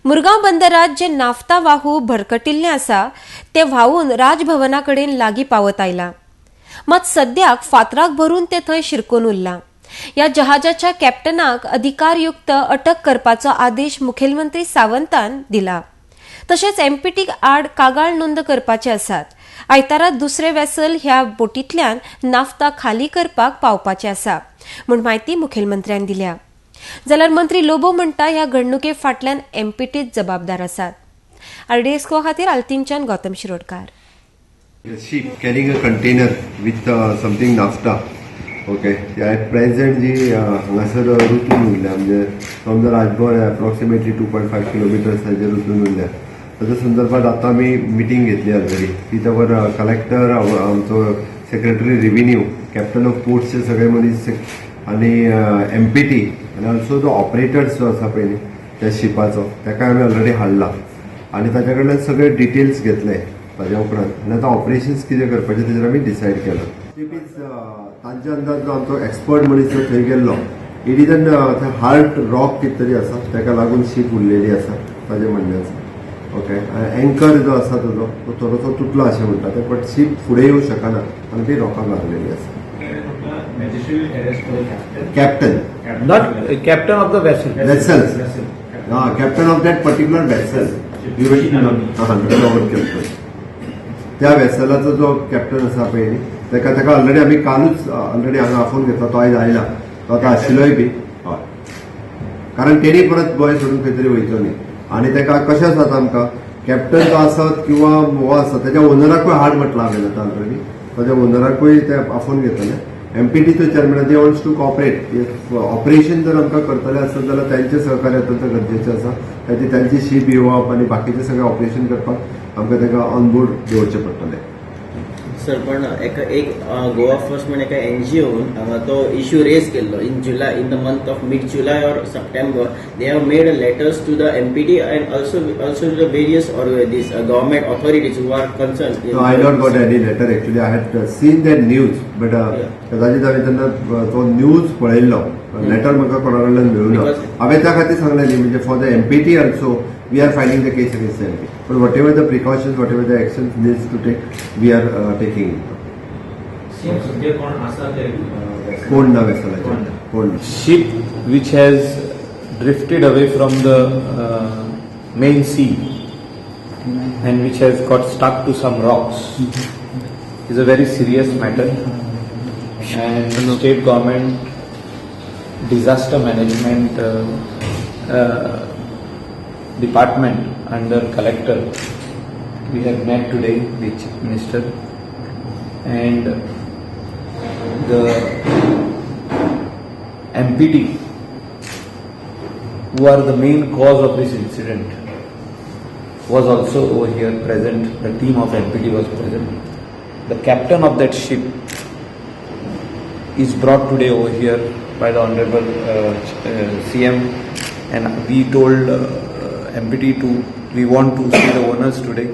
मुरगांव बंदरात जे नाफ्ता वाहू भरकटिल्लें आसा ते व्हांवून राजभवना कडेन लागीं पावत आयलां. मात सद्याक फातराक भरून ते थंय शिरकून उरलां. ह्या जहाजाच्या कॅप्टनाक अधिकारयुक्त अटक करपाचो आदेश मुखेलमंत्री सावंतान दिला. तशेंच एमपीटी आड कागाळ नोंद करपाचे आसात. आयतारा दुसरें वेसल ह्या बोटींतल्यान नाफ्ता खाली करपाक पावपाचें आसा म्हूण म्हायती मुखेलमंत्र्यान दिल्या. जाल्यार मंत्री लोबो म्हणटा, ह्या घडणुके फाटल्यान एमपीटीच जबाबदार आसात. आरडीएक्स खातीर आल्तीनच्यान Gautam Shirodkar. A ship carrying a container with something naphtha. Okay, at present जी हांगासर रुतून उरल्या, म्हणजे from the Raj Bhavan approximately 2.5 kilometers हाजेर रुतून उरल्या. ताच्या संदर्भात आतां आमी मिटींग घेतली ऑलरेडी विथ our collector, आमचो सेक्रेटरी रिव्हेन्यू, कॅप्टन ऑफ पोर्ट्सचे सगळे मनीस आनी एमपीटी आनी ऑल्सो जो ऑपरेटर्स जो आसा पळय न्ही त्या शिपाचो, ताका आमी ऑलरेडी हाडला आनी ताच्या कडल्यान सगळे डिटेल्स घेतले. ताज्या उपरांत आनी आतां ऑपरेशन्स कितें करपाचें तेजेर आमी डिसायड केलां. It is तांच्या अंदाज जो आमचो एक्सपर्ट मनीस जो थंय गेल्लो, it is an hard rock कितें तरी आसा, ताका लागून शीप उरलेली आसा ताजें म्हणणें आसा. ओके, एंकर जो आसा तुजो तो थोडोसो तुटला अशें म्हणटा ते, बट शीप फुडें येवंक शकना आनी ती रॉकाक लागलेली आसा. Magisterial arrest for the captain. Captain. Not captain of the vessel. Vessels. Vessel. हा, captain of that particular vessel. Captain, त्या वेसलाचो जो कॅप्टन आसा पळय न्ही, ताका ऑलरेडी आमी कालूच ऑलरेडी हांगा आफोवन घेतला. तो आयज आयला, तो आतां आशिल्लोय बी. हय, कारण तेणी परत गोंय सोडून खंय तरी वयचो न्ही. आनी ताका कशें आसा, आतां आमकां कॅप्टन जो आसत किंवा हो आसत, ताच्या ओनराकूय हाड म्हटलां हांवें. आतां ऑलरेडी ताच्या ओनराकूय ते आफोवन घेतले. एमपीटीचो chairman, they wants to cooperate. Operation जर आमकां करतले आसत जाल्यार तांचें सहकार्य अत्यंत गरजेचें आसा. ताची तांची शीप येवप आनी बाकीचें सगळें ऑपरेशन करपाक आमकां ताका ऑन बोर्ड दवरचें पडटलें. सर, पण एका एक गोवा फर्स्ट म्हण एका एनजीओन हांगा तो इश्यू रेज केल्लो in July, in the month of mid July or September. They have made letters to the MPT and also to the various or this government authorities who are concern. No, I not got any letter actually. I had seen that news, but कदाचित हांवें तेन्ना तो news पळयल्लो, letter म्हाका कोणा कडल्यान मेळूना. हांवें त्या खातीर सांगलें न्ही, म्हणजे for the MPT also we are filing the case against MP, but whatever the precautions, whatever the actions needs to take, we are taking. CM, सध्या कोण आसा ते vessel? कोण ना वेसलाचेर, कोण ना. Ship which has drifted away from the main sea and which has got stuck to some rocks is a very serious matter, and state government disaster management department under collector, we have met today the chief minister and the MPT, who are the main cause of this incident, was also over here present. The team of MPT was present. The captain of that ship is brought today over here by the Honorable CM, and we told MPT to we want to see the owners today.